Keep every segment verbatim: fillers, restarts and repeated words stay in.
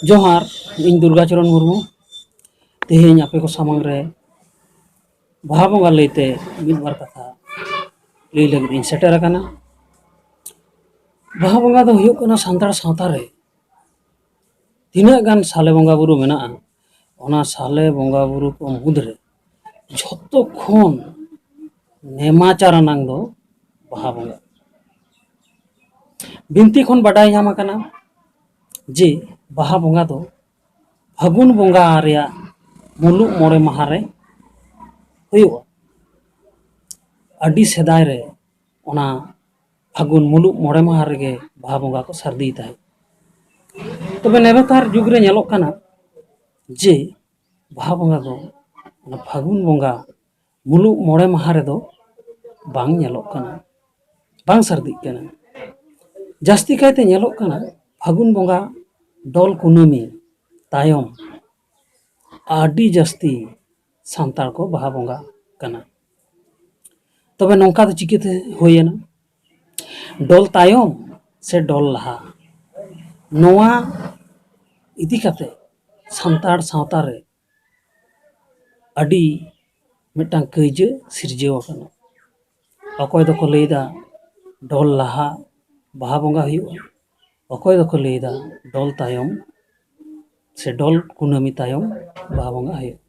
ᱡᱚᱦᱟᱨ, ᱤᱧ ᱫᱩᱨᱜᱟᱪᱚᱨᱚᱱ ᱢᱩᱨᱢᱩ᱾ ᱛᱮᱦᱮᱧ ᱟᱯᱮ ᱠᱚ ᱥᱟᱢᱟᱝ ᱨᱮ ᱵᱟᱦᱟ ᱵᱚᱸᱜᱟ ᱞᱟᱹᱭᱛᱮ ᱢᱤᱫ ᱵᱟᱨ ᱠᱟᱛᱷᱟ ᱞᱟᱹᱭ ᱞᱟᱹᱜᱤᱫ ᱤᱧ ᱥᱮᱴᱮᱨ ᱟᱠᱟᱱᱟ᱾ ᱵᱟᱦᱟ ᱵᱚᱸᱜᱟ ᱫᱚ ᱦᱩᱭᱩᱜ ᱠᱟᱱᱟ ᱥᱟᱱᱛᱟᱲ ᱥᱟᱶᱛᱟ ᱨᱮ ᱛᱤᱱᱟᱹᱜ ᱜᱟᱱ ᱥᱟᱞᱮ ᱵᱚᱸᱜᱟ ᱵᱩᱨᱩ ᱢᱮᱱᱟᱜᱼᱟ, ᱚᱱᱟ ᱥᱟᱞᱮ ᱵᱚᱸᱜᱟ ᱵᱩᱨᱩ ᱠᱚ ᱢᱩᱫᱽᱨᱮ ᱡᱷᱚᱛᱚ ᱠᱷᱚᱱ ᱱᱮᱢᱟᱪᱟᱨ ᱟᱱᱟᱝ ᱫᱚ ᱵᱟᱦᱟ ᱵᱚᱸᱜᱟ᱾ ᱵᱤᱱᱛᱤ ᱠᱷᱚᱱ ᱵᱟᱰᱟᱭ ᱧᱟᱢ ᱟᱠᱟᱱᱟ ᱡᱮ ᱵᱟᱦᱟ ᱵᱚᱸᱜᱟ ᱫᱚ ᱯᱷᱟᱹᱜᱩᱱ ᱵᱚᱸᱜᱟ ᱨᱮᱭᱟᱜ ᱢᱩᱞᱩᱜ ᱢᱚᱬᱮ ᱢᱟᱦᱟ ᱨᱮ ᱦᱩᱭᱩᱜᱼᱟ᱾ ᱟᱹᱰᱤ ᱥᱮᱫᱟᱭ ᱨᱮ ᱚᱱᱟ ᱯᱷᱟᱹᱜᱩᱱ ᱢᱩᱞᱩᱜ ᱢᱚᱬᱮ ᱢᱟᱦᱟ ᱨᱮᱜᱮ ᱵᱟᱦᱟ ᱵᱚᱸᱜᱟ ᱠᱚ ᱥᱟᱹᱨᱫᱤᱭ ᱛᱟᱦᱮᱸᱫ᱾ ᱛᱚᱵᱮ ᱱᱮᱵᱮᱛᱟᱨ ᱡᱩᱜᱽ ᱨᱮ ᱧᱮᱞᱚᱜ ᱠᱟᱱᱟ ᱡᱮ ᱵᱟᱦᱟ ᱵᱚᱸᱜᱟ ᱫᱚ ᱚᱱᱟ ᱯᱷᱟᱹᱜᱩᱱ ᱵᱚᱸᱜᱟ ᱢᱩᱞᱩᱜ ᱢᱚᱬᱮ ᱢᱟᱦᱟ ᱨᱮᱫᱚ ᱵᱟᱝ ᱧᱮᱞᱚᱜ ᱠᱟᱱᱟ, ᱵᱟᱝ ᱥᱟᱹᱨᱫᱤᱜ ᱠᱟᱱᱟ᱾ ᱡᱟᱹᱥᱛᱤ ᱠᱟᱭᱛᱮ ᱧᱮᱞᱚᱜ ᱠᱟᱱᱟ ᱯᱷᱟᱹᱜᱩᱱ ᱵᱚᱸᱜᱟ ᱰᱚᱞ ᱠᱩᱱᱟᱹᱢᱤ ᱛᱟᱭᱚᱢ ᱟᱹᱰᱤ ᱡᱟᱹᱥᱛᱤ ᱥᱟᱱᱛᱟᱲ ᱠᱚ ᱵᱟᱦᱟ ᱵᱚᱸᱜᱟ ᱠᱟᱱᱟ᱾ ᱛᱚᱵᱮ ᱱᱚᱝᱠᱟ ᱫᱚ ᱪᱤᱠᱟᱹᱛᱮ ᱦᱩᱭᱮᱱᱟ? ᱰᱚᱞ ᱛᱟᱭᱚᱢ ᱥᱮ ᱰᱚᱞ ᱞᱟᱦᱟ? ᱱᱚᱣᱟ ᱤᱫᱤ ᱠᱟᱛᱮ ᱥᱟᱱᱛᱟᱲ ᱥᱟᱶᱛᱟ ᱨᱮ ᱟᱹᱰᱤ ᱢᱤᱫᱴᱟᱝ ᱠᱟᱹᱭᱡᱟᱹ ᱥᱤᱨᱡᱟᱹᱣ ᱟᱠᱟᱱᱟ᱾ ᱚᱠᱚᱭ ᱫᱚᱠᱚ ᱞᱟᱹᱭᱫᱟ ᱰᱚᱞ ᱞᱟᱦᱟ ᱵᱟᱦᱟ ᱵᱚᱸᱜᱟ ᱦᱩᱭᱩᱜᱼᱟ, ᱚᱠᱚᱭ ᱫᱚᱠᱚ ᱞᱟᱹᱭᱫᱟ ᱰᱚᱞ ᱛᱟᱭᱚᱢ ᱥᱮ ᱰᱚᱞ ᱠᱩᱱᱟᱹᱢᱤ ᱛᱟᱭᱚᱢ ᱵᱟᱦᱟ ᱵᱚᱸᱜᱟ ᱦᱩᱭᱩᱜᱼᱟ᱾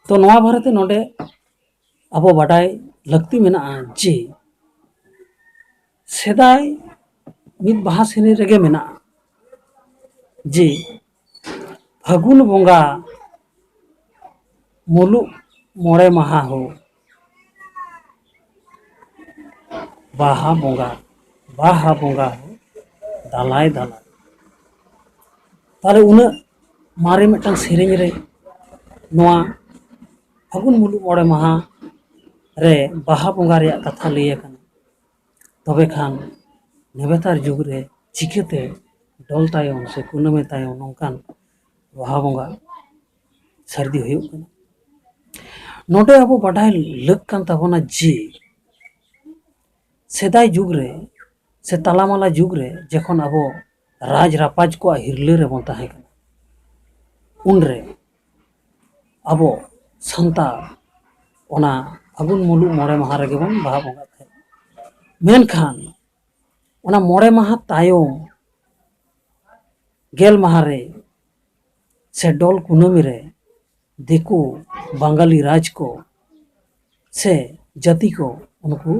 ᱛᱚ, ᱱᱚᱣᱟ ᱵᱟᱨᱮᱛᱮ ᱱᱚᱰᱮ ᱟᱵᱚ ᱵᱟᱰᱟᱭ ᱞᱟᱹᱠᱛᱤ ᱢᱮᱱᱟᱜᱼᱟ ᱡᱮ ᱥᱮᱫᱟᱭ ᱢᱤᱫ ᱵᱟᱦᱟ ᱥᱮᱨᱮᱧ ᱨᱮᱜᱮ ᱢᱮᱱᱟᱜᱼᱟ ᱡᱮ ᱯᱷᱟᱹᱜᱩᱱ ᱵᱚᱸᱜᱟ ᱢᱩᱞᱩᱜ ᱢᱚᱬᱮ ᱢᱟᱦᱟ ᱦᱚᱸ ᱵᱟᱦᱟ ᱵᱚᱸᱜᱟ, ᱵᱟᱦᱟ ᱵᱚᱸᱜᱟ ᱦᱚᱸ ᱫᱟᱞᱟᱭ ᱫᱟᱞᱟᱭ᱾ ᱛᱟᱦᱞᱮ ᱩᱱᱟᱹᱜ ᱢᱟᱨᱮ ᱢᱤᱫᱴᱟᱝ ᱥᱮᱨᱮᱧ ᱨᱮ ᱱᱚᱣᱟ ᱯᱷᱟᱹᱜᱩᱱ ᱢᱩᱞᱩᱜ ᱢᱚᱬᱮ ᱢᱟᱦᱟ ᱨᱮ ᱵᱟᱦᱟ ᱵᱚᱸᱜᱟ ᱨᱮᱭᱟᱜ ᱠᱟᱛᱷᱟ ᱞᱟᱹᱭ ᱟᱠᱟᱱᱟ, ᱛᱚᱵᱮ ᱠᱷᱟᱱ ᱱᱮᱵᱮᱛᱟᱨ ᱡᱩᱜᱽ ᱨᱮ ᱪᱤᱠᱟᱹᱛᱮ ᱰᱚᱞ ᱛᱟᱭᱚᱢ ᱥᱮ ᱠᱩᱱᱟᱹᱢᱤ ᱛᱟᱭᱚᱢ ᱱᱚᱝᱠᱟᱱ ᱵᱟᱦᱟ ᱵᱚᱸᱜᱟ ᱥᱟᱹᱨᱫᱤ ᱦᱩᱭᱩᱜ ᱠᱟᱱᱟ? ᱱᱚᱰᱮ ᱟᱵᱚ ᱵᱟᱰᱟᱭ ᱞᱟᱹᱠ ᱠᱟᱱ ᱛᱟᱵᱚᱱᱟ ᱡᱮ ᱥᱮᱫᱟᱭ ᱡᱩᱜᱽ ᱨᱮ ᱥᱮ ᱛᱟᱞᱟᱢᱟᱞᱟ ᱡᱩᱜᱽ ᱨᱮ ᱡᱚᱠᱷᱚᱱ ᱟᱵᱚ ᱨᱟᱡᱽ ᱨᱟᱯᱟᱡᱽ ᱠᱚᱣᱟᱜ ᱦᱤᱨᱞᱟᱹ ᱨᱮᱵᱚᱱ ᱛᱟᱦᱮᱸ ᱠᱟᱱᱟ, ᱩᱱᱨᱮ ᱟᱵᱚ ᱥᱟᱱᱛᱟᱲ ᱚᱱᱟ ᱯᱷᱟᱹᱜᱩᱱ ᱢᱩᱞᱩᱜ ᱢᱚᱬᱮ ᱢᱟᱦᱟ ᱨᱮᱜᱮ ᱵᱚᱱ ᱵᱟᱦᱟ ᱵᱚᱸᱜᱟᱜ ᱛᱟᱦᱮᱸᱫ᱾ ᱢᱮᱱᱠᱷᱟᱱ ᱚᱱᱟ ᱢᱚᱬᱮ ᱢᱟᱦᱟ ᱛᱟᱭᱚᱢ ᱜᱮᱞ ᱢᱟᱦᱟ ᱨᱮ ᱥᱮ ᱰᱚᱞ ᱠᱩᱱᱟᱹᱢᱤ ᱨᱮ ᱫᱤᱠᱩ ᱵᱟᱝᱜᱟᱞᱤ ᱨᱟᱡᱽ ᱠᱚ ᱥᱮ ᱡᱟᱹᱛᱤ ᱠᱚ ᱩᱱᱠᱩ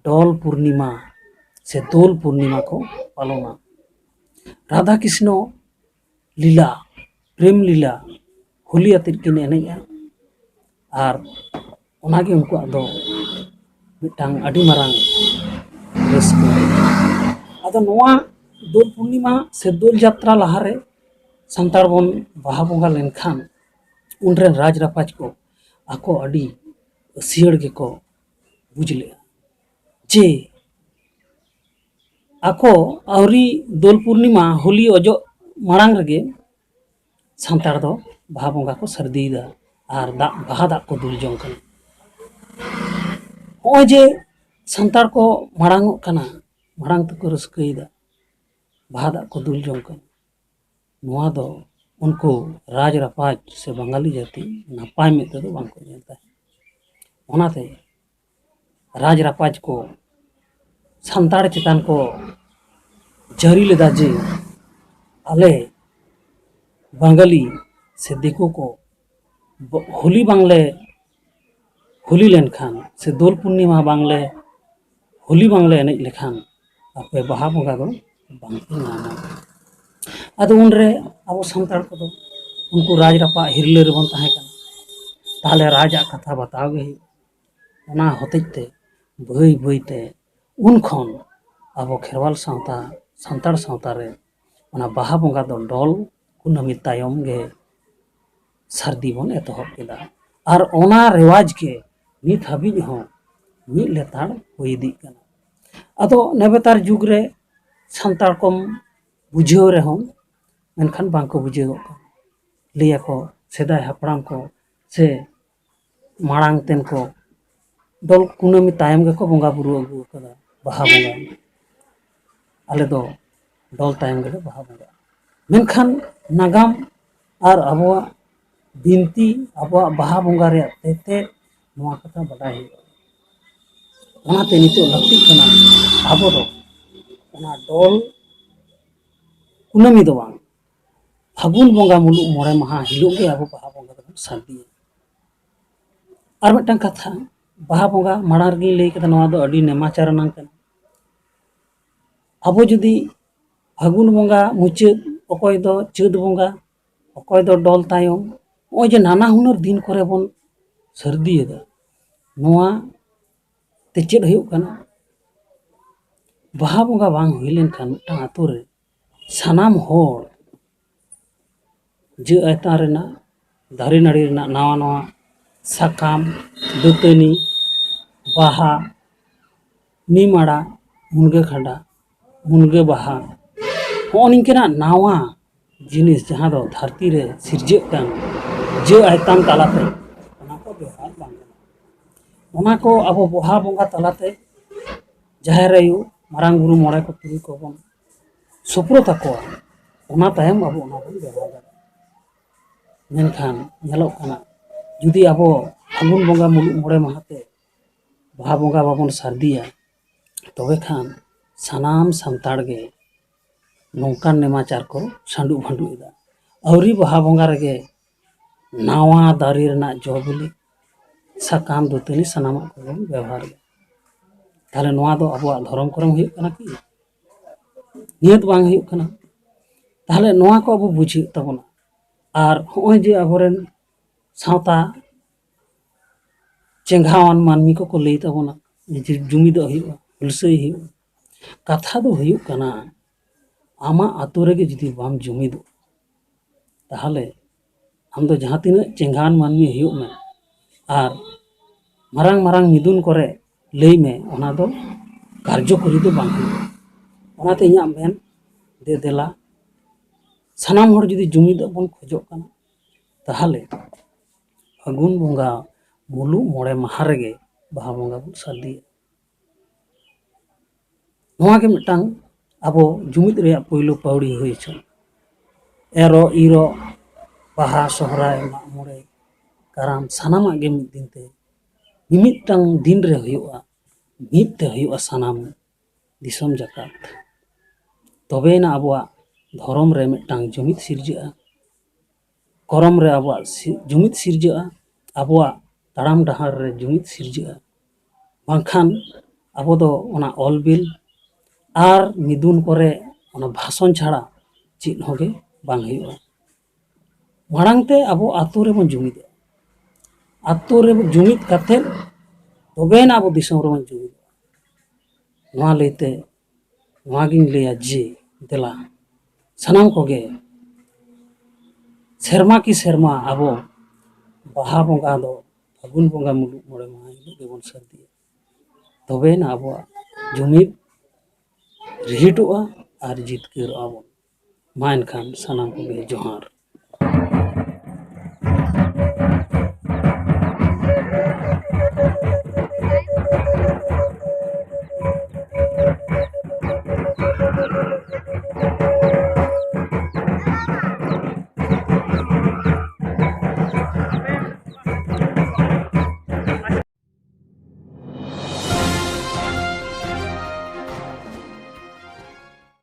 ᱰᱚᱞ ᱯᱩᱨᱱᱤᱢᱟ ᱥᱮ ᱫᱳᱞ ᱯᱩᱨᱱᱤᱢᱟ ᱠᱚ ᱯᱟᱞᱚᱱᱟ᱾ ᱨᱟᱫᱷᱟ ᱠᱨᱤᱥᱱᱚ ᱞᱤᱞᱟ, ᱯᱨᱮᱢ ᱞᱤᱞᱟ, ᱦᱳᱞᱤ ᱟᱛᱮᱫ ᱠᱤᱱ ᱮᱱᱮᱡᱼᱟ᱾ ᱟᱨ ᱚᱱᱟᱜᱮ ᱩᱱᱠᱩᱣᱟᱜ ᱫᱚ ᱢᱤᱫᱴᱟᱝ ᱟᱹᱰᱤ ᱢᱟᱨᱟᱝ ᱨᱟᱹᱥᱠᱟᱹ᱾ ᱟᱫᱚ ᱱᱚᱣᱟ ᱫᱳᱞ ᱯᱩᱨᱱᱤᱢᱟ ᱥᱮ ᱫᱳᱞ ᱡᱟᱛᱨᱟ ᱞᱟᱦᱟᱨᱮ ᱥᱟᱱᱛᱟᱲ ᱵᱚᱱ ᱵᱟᱦᱟ ᱵᱚᱸᱜᱟ ᱞᱮᱱᱠᱷᱟᱱ ᱩᱱᱨᱮᱱ ᱨᱟᱡᱽ ᱨᱟᱯᱟᱡᱽ ᱠᱚ ᱟᱠᱚ ᱟᱹᱰᱤ ᱟᱹᱥᱤᱭᱟᱹᱲ ᱜᱮᱠᱚ ᱵᱩᱡᱽ ᱞᱮᱫᱼᱟ ᱡᱮ ᱟᱠᱚ ᱟᱹᱣᱨᱤ ᱫᱳᱞ ᱯᱩᱨᱱᱤᱢᱟ ᱦᱳᱞᱤ ᱚᱡᱚᱜ ᱢᱟᱲᱟᱝ ᱨᱮᱜᱮ ᱥᱟᱱᱛᱟᱲ ᱫᱚ ᱵᱟᱦᱟ ᱵᱚᱸᱜᱟ ᱠᱚ ᱥᱟᱹᱨᱫᱤᱭᱮᱫᱟ ᱟᱨ ᱫᱟᱜ, ᱵᱟᱦᱟ ᱫᱟᱜ ᱠᱚ ᱫᱩᱞ ᱡᱚᱝ ᱠᱟᱱᱟ᱾ ᱱᱚᱜᱼᱚᱭ ᱡᱮ ᱥᱟᱱᱛᱟᱲ ᱠᱚ ᱢᱟᱲᱟᱝ ᱚᱜ ᱠᱟᱱᱟ, ᱢᱟᱲᱟᱝ ᱛᱮᱠᱚ ᱨᱟᱹᱥᱠᱟᱹᱭᱮᱫᱟ, ᱵᱟᱦᱟ ᱫᱟᱜ ᱠᱚ ᱫᱩᱞ ᱡᱚᱝ ᱠᱟᱱᱟ, ᱱᱚᱣᱟ ᱫᱚ ᱩᱱᱠᱩ ᱨᱟᱡᱽ ᱨᱟᱯᱟᱡᱽ ᱥᱮ ᱵᱟᱝᱜᱟᱞᱤ ᱡᱟᱹᱛᱤ ᱱᱟᱯᱟᱭ ᱢᱮᱫ ᱛᱮᱫᱚ ᱵᱟᱝᱠᱚ ᱧᱮᱞ ᱛᱟᱦᱮᱸᱫ᱾ ᱚᱱᱟᱛᱮ ᱨᱟᱡᱽ ᱨᱟᱯᱟᱡᱽ ᱠᱚ ᱥᱟᱱᱛᱟᱲ ᱪᱮᱛᱟᱱ ᱠᱚ ᱡᱟᱹᱨᱤ ᱞᱮᱫᱟ ᱡᱮ ᱟᱞᱮ ᱵᱟᱝᱜᱟᱞᱤ ᱥᱮ ᱫᱤᱠᱩ ᱠᱚ ᱵᱚ-, ᱦᱳᱞᱤ ᱵᱟᱝᱞᱮ ᱦᱳᱞᱤ ᱞᱮᱱᱠᱷᱟᱱ ᱥᱮ ᱫᱳᱞ ᱯᱩᱨᱱᱤᱢᱟ ᱵᱟᱝᱞᱮ ᱦᱳᱞᱤ ᱵᱟᱝᱞᱮ ᱮᱱᱮᱡ ᱞᱮᱠᱷᱟᱱ ᱟᱯᱮ ᱵᱟᱦᱟ ᱵᱚᱸᱜᱟ ᱫᱚ ᱵᱟᱝᱯᱮ ᱧᱟᱢᱟ᱾ ᱟᱫᱚ ᱩᱱᱨᱮ ᱟᱵᱚ ᱥᱟᱱᱛᱟᱲ ᱠᱚᱫᱚ ᱩᱱᱠᱩ ᱨᱟᱡᱽ ᱨᱟᱯᱟᱡᱽ ᱦᱤᱨᱞᱟᱹ ᱨᱮᱵᱚᱱ ᱛᱟᱦᱮᱸ ᱠᱟᱱᱟ, ᱛᱟᱦᱚᱞᱮ ᱨᱟᱡᱽ ᱟᱜ ᱠᱟᱛᱷᱟ ᱵᱟᱛᱟᱣ ᱜᱮ ᱦᱩᱭᱩᱜᱼᱟ᱾ ᱚᱱᱟ ᱦᱚᱛᱮᱡ ᱛᱮ ᱵᱟᱹᱭ ᱵᱟᱹᱭ ᱛᱮ ᱩᱱ ᱠᱷᱚᱱ ᱟᱵᱚ ᱠᱷᱮᱨᱣᱟᱞ ᱥᱟᱶᱛᱟ, ᱥᱟᱱᱛᱟᱲ ᱥᱟᱶᱛᱟ ᱨᱮ ᱚᱱᱟ ᱵᱟᱦᱟ ᱵᱚᱸᱜᱟ ᱫᱚ ᱰᱚᱞ ᱠᱩᱱᱟᱹᱢᱤ ᱛᱟᱭᱚᱢ ᱜᱮ ᱥᱟᱹᱨᱫᱤ ᱵᱚᱱ ᱮᱛᱚᱦᱚᱵ ᱠᱮᱫᱟ᱾ ᱟᱨ ᱚᱱᱟ ᱨᱮᱣᱟᱡᱽ ᱜᱮ ᱱᱤᱛ ᱦᱟᱹᱵᱤᱡ ᱦᱚᱸ ᱢᱤᱫ ᱞᱮᱛᱟᱲ ᱦᱩᱭ ᱤᱫᱤᱜ ᱠᱟᱱᱟ᱾ ᱟᱫᱚ ᱱᱮᱵᱮᱛᱟᱨ ᱡᱩᱜᱽ ᱨᱮ ᱥᱟᱱᱛᱟᱲ ᱠᱚᱢ ᱵᱩᱡᱷᱟᱹᱣ ᱨᱮᱦᱚᱸ, ᱢᱮᱱᱠᱷᱟᱱ ᱵᱟᱝᱠᱚ ᱵᱩᱡᱷᱟᱹᱣᱚᱜ ᱠᱟᱱᱟ᱾ ᱞᱟᱹᱭᱟᱠᱚ ᱥᱮᱫᱟᱭ ᱦᱟᱯᱲᱟᱢ ᱠᱚ ᱥᱮ ᱢᱟᱲᱟᱝ ᱛᱮᱱ ᱠᱚ ᱰᱚᱞ ᱠᱩᱱᱟᱹᱢᱤ ᱛᱟᱭᱚᱢ ᱜᱮᱠᱚ ᱵᱚᱸᱜᱟ ᱵᱩᱨᱩ ᱟᱹᱜᱩ ᱟᱠᱟᱫᱟ ᱵᱟᱦᱟ ᱵᱚᱸᱜᱟ᱾ ᱟᱞᱮ ᱫᱚ ᱰᱚᱞ ᱛᱟᱭᱚᱢ ᱜᱮᱞᱮ ᱵᱟᱦᱟ ᱵᱚᱸᱜᱟᱜᱼᱟ᱾ ᱢᱮᱱᱠᱷᱟᱱ ᱱᱟᱜᱟᱢ ᱟᱨ ᱟᱵᱚᱣᱟᱜ ᱵᱤᱱᱛᱤ, ᱟᱵᱚᱣᱟᱜ ᱵᱟᱦᱟ ᱵᱚᱸᱜᱟ ᱨᱮᱭᱟᱜ ᱛᱮᱛᱮᱫ, ᱱᱚᱣᱟ ᱠᱟᱛᱷᱟ ᱵᱟᱰᱟᱭ ᱦᱩᱭᱩᱜᱼᱟ᱾ ᱚᱱᱟᱛᱮ ᱱᱤᱛᱚᱜ ᱞᱟᱹᱠᱛᱤᱜ ᱠᱟᱱᱟ ᱟᱵᱚ ᱫᱚ ᱚᱱᱟ ᱰᱚᱞ ᱠᱩᱱᱟᱹᱢᱤ ᱫᱚ ᱵᱟᱝ, ᱯᱷᱟᱹᱜᱩᱱ ᱵᱚᱸᱜᱟ ᱢᱩᱞᱩᱜ ᱢᱚᱬᱮ ᱢᱟᱦᱟ ᱦᱤᱞᱳᱜ ᱜᱮ ᱟᱵᱚ ᱵᱟᱦᱟ ᱵᱚᱸᱜᱟ ᱫᱚᱵᱚᱱ ᱥᱟᱹᱨᱫᱤᱭᱟ᱾ ᱟᱨ ᱢᱤᱫᱴᱟᱝ ᱠᱟᱛᱷᱟ, ᱵᱟᱦᱟ ᱵᱚᱸᱜᱟ ᱢᱟᱲᱟᱝ ᱨᱮᱜᱮᱧ ᱞᱟᱹᱭ ᱠᱮᱫᱟ, ᱱᱚᱣᱟ ᱫᱚ ᱟᱹᱰᱤ ᱱᱮᱢᱟᱪᱟᱨ ᱟᱱᱟᱝ ᱠᱟᱱᱟ᱾ ᱟᱵᱚ ᱡᱩᱫᱤ ᱯᱷᱟᱹᱜᱩᱱ ᱵᱚᱸᱜᱟ ᱢᱩᱪᱟᱹᱫ, ᱚᱠᱚᱭ ᱫᱚ ᱪᱟᱹᱛ ᱵᱚᱸᱜᱟ, ᱚᱠᱚᱭ ᱫᱚ ᱰᱚᱞ ᱛᱟᱭᱚᱢ, ᱱᱚᱜᱼᱚᱭ ᱡᱮ ᱱᱟᱱᱟ ᱦᱩᱱᱟᱹᱨ ᱫᱤᱱ ᱠᱚᱨᱮ ᱵᱚᱱ ᱥᱟᱹᱨᱫᱤᱭᱮᱫᱟ, ᱱᱚᱣᱟ ᱛᱮ ᱪᱮᱫ ᱦᱩᱭᱩᱜ ᱠᱟᱱᱟ? ᱵᱟᱦᱟ ᱵᱚᱸᱜᱟ ᱵᱟᱝ ᱦᱩᱭ ᱞᱮᱱᱠᱷᱟᱱ ᱢᱤᱫᱴᱟᱝ ᱟᱛᱳ ᱨᱮ ᱥᱟᱱᱟᱢ ᱦᱚᱲ ᱡᱟᱹ ᱟᱭᱛᱟᱱ ᱨᱮᱱᱟᱜ, ᱫᱟᱨᱮ ᱱᱟᱹᱲᱤ ᱨᱮᱱᱟᱜ ᱱᱟᱣᱟ ᱱᱟᱣᱟ ᱥᱟᱠᱟᱢ, ᱫᱟᱹᱛᱟᱹᱱᱤ, ᱵᱟᱦᱟ, ᱱᱤᱢ ᱟᱲᱟᱜ, ᱢᱩᱱᱜᱟᱹ ᱠᱷᱟᱰᱟ, ᱢᱩᱱᱜᱟᱹ ᱵᱟᱦᱟ, ᱦᱚᱸᱜᱼᱚ ᱱᱤᱝᱠᱟᱹᱱᱟᱜ ᱱᱟᱣᱟ ᱡᱤᱱᱤᱥ ᱡᱟᱦᱟᱸ ᱫᱚ ᱫᱷᱟᱹᱨᱛᱤ ᱨᱮ ᱥᱤᱨᱡᱟᱹᱜ ᱠᱟᱱ ᱡᱟᱹ ᱟᱭᱛᱟᱱ ᱛᱟᱞᱟᱛᱮ, ᱚᱱᱟ ᱠᱚ ᱵᱮᱣᱦᱟᱨ ᱵᱟᱝ ᱜᱟᱱᱚᱜᱼᱟ᱾ ᱚᱱᱟ ᱠᱚ ᱟᱵᱚ ᱵᱟᱦᱟ ᱵᱚᱸᱜᱟ ᱛᱟᱞᱟᱛᱮ ᱡᱟᱦᱮᱨ ᱟᱭᱳ, ᱢᱟᱨᱟᱝ ᱵᱩᱨᱩ, ᱢᱚᱬᱮ ᱠᱚ ᱛᱩᱨᱩᱭ ᱠᱚᱵᱚᱱ ᱥᱩᱯᱨᱚᱛ ᱟᱠᱚᱣᱟ, ᱚᱱᱟ ᱛᱟᱭᱚᱢ ᱟᱵᱚ ᱚᱱᱟ ᱵᱚᱱ ᱵᱮᱣᱦᱟᱨ ᱫᱟᱲᱮᱭᱟᱜᱼᱟ᱾ ᱢᱮᱱᱠᱷᱟᱱ ᱧᱮᱞᱚᱜ ᱠᱟᱱᱟ, ᱡᱩᱫᱤ ᱟᱵᱚ ᱯᱷᱟᱹᱜᱩᱱ ᱵᱚᱸᱜᱟ ᱢᱩᱞᱩᱜ ᱢᱚᱬᱮ ᱢᱟᱦᱟ ᱛᱮ ᱵᱟᱦᱟ ᱵᱚᱸᱜᱟ ᱵᱟᱵᱚᱱ ᱥᱟᱹᱨᱫᱤᱭᱟ, ᱛᱚᱵᱮ ᱠᱷᱟᱱ ᱥᱟᱱᱟᱢ ᱥᱟᱱᱛᱟᱲ ᱜᱮ ᱱᱚᱝᱠᱟᱱ ᱱᱮᱢᱟᱪᱟᱨ ᱠᱚ ᱥᱟᱺᱰᱩ ᱵᱷᱟᱺᱰᱩ ᱮᱫᱟ᱾ ᱟᱹᱣᱨᱤ ᱵᱟᱦᱟ ᱵᱚᱸᱜᱟ ᱨᱮᱜᱮ ᱱᱟᱣᱟ ᱫᱟᱨᱮ ᱨᱮᱱᱟᱜ ᱡᱚ ᱵᱤᱞᱤ, ᱥᱟᱠᱟᱢ, ᱫᱟᱹᱛᱟᱹᱱᱤ, ᱥᱟᱱᱟᱢᱟᱜ ᱠᱚᱵᱚᱱ ᱵᱮᱣᱦᱟᱨ ᱮᱫᱟ᱾ ᱛᱟᱦᱚᱞᱮ ᱱᱚᱣᱟ ᱫᱚ ᱟᱵᱚᱣᱟᱜ ᱫᱷᱚᱨᱚᱢ ᱠᱚᱨᱮ ᱦᱩᱭᱩᱜ ᱠᱟᱱᱟ ᱠᱤ? ᱱᱤᱦᱟᱹᱛ ᱵᱟᱝ ᱦᱩᱭᱩᱜ ᱠᱟᱱᱟ᱾ ᱛᱟᱦᱚᱞᱮ ᱱᱚᱣᱟ ᱠᱚ ᱟᱵᱚ ᱵᱩᱡᱷᱟᱹᱜ ᱛᱟᱵᱚᱱᱟ᱾ ᱟᱨ ᱦᱚᱸᱜᱼᱚᱭ ᱡᱮ ᱟᱵᱚᱨᱮᱱ ᱥᱟᱶᱛᱟ ᱪᱮᱸᱜᱷᱟᱣᱟᱱ ᱢᱟᱹᱱᱢᱤ ᱠᱚᱠᱚ ᱞᱟᱹᱭ ᱛᱟᱵᱚᱱᱟ, ᱡᱮ ᱡᱩᱢᱤᱫᱚᱜ ᱦᱩᱭᱩᱜᱼᱟ, ᱦᱩᱞᱥᱟᱹᱭ ᱦᱩᱭᱩᱜᱼᱟ, ᱠᱟᱛᱷᱟ ᱫᱚ ᱦᱩᱭᱩᱜ ᱠᱟᱱᱟ, ᱟᱢᱟᱜ ᱟᱛᱳ ᱨᱮᱜᱮ ᱡᱩᱫᱤ ᱵᱟᱢ ᱡᱩᱢᱤᱫᱚᱜᱼᱟ, ᱛᱟᱦᱚᱞᱮ ᱟᱢ ᱫᱚ ᱡᱟᱦᱟᱸ ᱛᱤᱱᱟᱹᱜ ᱪᱮᱸᱜᱷᱟᱣᱟᱱ ᱢᱟᱹᱱᱢᱤ ᱦᱩᱭᱩᱜ ᱢᱮ ᱟᱨ ᱢᱟᱨᱟᱝ ᱢᱟᱨᱟᱝ ᱢᱤᱫᱩᱱ ᱠᱚᱨᱮ ᱞᱟᱹᱭ ᱢᱮ, ᱚᱱᱟ ᱫᱚ ᱠᱟᱨᱡᱚᱠᱚᱨᱤ ᱫᱚ ᱵᱟᱝ ᱦᱩᱭᱩᱜᱼᱟ᱾ ᱚᱱᱟᱛᱮ ᱤᱧᱟᱹᱜ ᱢᱮᱱ, ᱫᱮ ᱫᱮᱞᱟ, ᱥᱟᱱᱟᱢ ᱦᱚᱲ ᱡᱩᱫᱤ ᱡᱩᱢᱤᱫᱚᱜ ᱵᱚᱱ ᱠᱷᱚᱡᱚᱜ ᱠᱟᱱᱟ, ᱛᱟᱦᱚᱞᱮ ᱯᱷᱟᱹᱜᱩᱱ ᱵᱚᱸᱜᱟ ᱢᱩᱞᱩᱜ ᱢᱚᱬᱮ ᱢᱟᱦᱟ ᱨᱮᱜᱮ ᱵᱟᱦᱟ ᱵᱚᱸᱜᱟ ᱵᱚᱱ ᱥᱟᱹᱨᱫᱤᱭᱟ᱾ ᱱᱚᱣᱟ ᱜᱮ ᱢᱤᱫᱴᱟᱝ ᱟᱵᱚ ᱡᱩᱢᱤᱫ ᱨᱮᱭᱟᱜ ᱯᱳᱭᱞᱳ ᱯᱟᱹᱣᱲᱤ ᱦᱩᱭ ᱦᱚᱪᱚᱱ᱾ ᱮᱨᱚᱜ ᱤᱨᱚᱜ, ᱵᱟᱦᱟ, ᱥᱚᱦᱨᱟᱭ, ᱢᱟᱜ ᱢᱚᱬᱮ, ᱠᱟᱨᱟᱢ, ᱥᱟᱱᱟᱢᱟᱜ ᱜᱮ ᱢᱤᱫ ᱫᱤᱱ ᱛᱮ ᱢᱤᱢᱤᱫᱴᱟᱝ ᱫᱤᱱ ᱨᱮ ᱦᱩᱭᱩᱜᱼᱟ, ᱢᱤᱫ ᱛᱮ ᱦᱩᱭᱩᱜᱼᱟ ᱥᱟᱱᱟᱢ ᱫᱤᱥᱚᱢ ᱡᱟᱠᱟᱛ᱾ ᱛᱚᱵᱮᱭᱮᱱᱟ ᱟᱵᱚᱣᱟᱜ ᱫᱷᱚᱨᱚᱢ ᱨᱮ ᱢᱤᱫᱴᱟᱝ ᱡᱩᱢᱤᱫ ᱥᱤᱨᱡᱟᱹᱜᱼᱟ, ᱠᱚᱨᱚᱢ ᱨᱮ ᱟᱵᱚᱣᱟᱜ ᱥᱤ-, ᱡᱩᱢᱤᱫ ᱥᱤᱨᱡᱟᱹᱜᱼᱟ, ᱟᱵᱚᱣᱟᱜ ᱛᱟᱲᱟᱢ ᱰᱟᱦᱟᱨ ᱨᱮ ᱡᱩᱢᱤᱫ ᱥᱤᱨᱡᱟᱹᱜᱼᱟ᱾ ᱵᱟᱝᱠᱷᱟᱱ ᱟᱵᱚ ᱫᱚ ᱚᱱᱟ ᱚᱞ ᱵᱤᱞ ᱟᱨ ᱢᱤᱫᱩᱱ ᱠᱚᱨᱮ ᱚᱱᱟ ᱵᱷᱟᱥᱚᱱ ᱪᱷᱟᱲᱟ ᱪᱮᱫ ᱦᱚᱸ ᱜᱮ ᱵᱟᱝ ᱦᱩᱭᱩᱜᱼᱟ᱾ ᱢᱟᱲᱟᱝ ᱛᱮ ᱟᱵᱚ ᱟᱛᱳ ᱨᱮᱵᱚᱱ ᱡᱩᱢᱤᱫᱚᱜᱼᱟ᱾ ᱟᱛᱳ ᱨᱮ ᱡᱩᱢᱤᱫ ᱠᱟᱛᱮᱫ ᱛᱚᱵᱮᱭᱮᱱᱟ ᱟᱵᱚ ᱫᱤᱥᱚᱢ ᱨᱮᱵᱚᱱ ᱡᱩᱢᱤᱫᱚᱜᱼᱟ᱾ ᱱᱚᱣᱟ ᱞᱟᱹᱭᱛᱮ ᱱᱚᱣᱟᱜᱤᱧ ᱞᱟᱹᱭᱟ ᱡᱮ ᱫᱮᱞᱟ ᱥᱟᱱᱟᱢ ᱠᱚᱜᱮ ᱥᱮᱨᱢᱟ ᱠᱤ ᱥᱮᱨᱢᱟ ᱟᱵᱚ ᱵᱟᱦᱟ ᱵᱚᱸᱜᱟ ᱫᱚ ᱯᱷᱟᱹᱜᱩᱱ ᱵᱚᱸᱜᱟ ᱢᱩᱞᱩᱜ ᱢᱚᱬᱮ ᱢᱟᱦᱟ ᱦᱤᱞᱳᱜ ᱜᱮᱵᱚᱱ ᱥᱟᱹᱨᱫᱤᱭᱟ᱾ ᱛᱚᱵᱮᱭᱮᱱᱟ ᱟᱵᱚᱣᱟᱜ ᱡᱩᱢᱤᱫ ᱨᱤᱦᱤᱴᱚᱜᱼᱟ ᱟᱨ ᱡᱤᱛᱠᱟᱹᱨᱚᱜᱼᱟ ᱵᱚᱱ᱾ ᱢᱟ ᱮᱱᱠᱷᱟᱱ ᱥᱟᱱᱟᱢ ᱠᱚᱜᱮ ᱡᱚᱦᱟᱨ᱾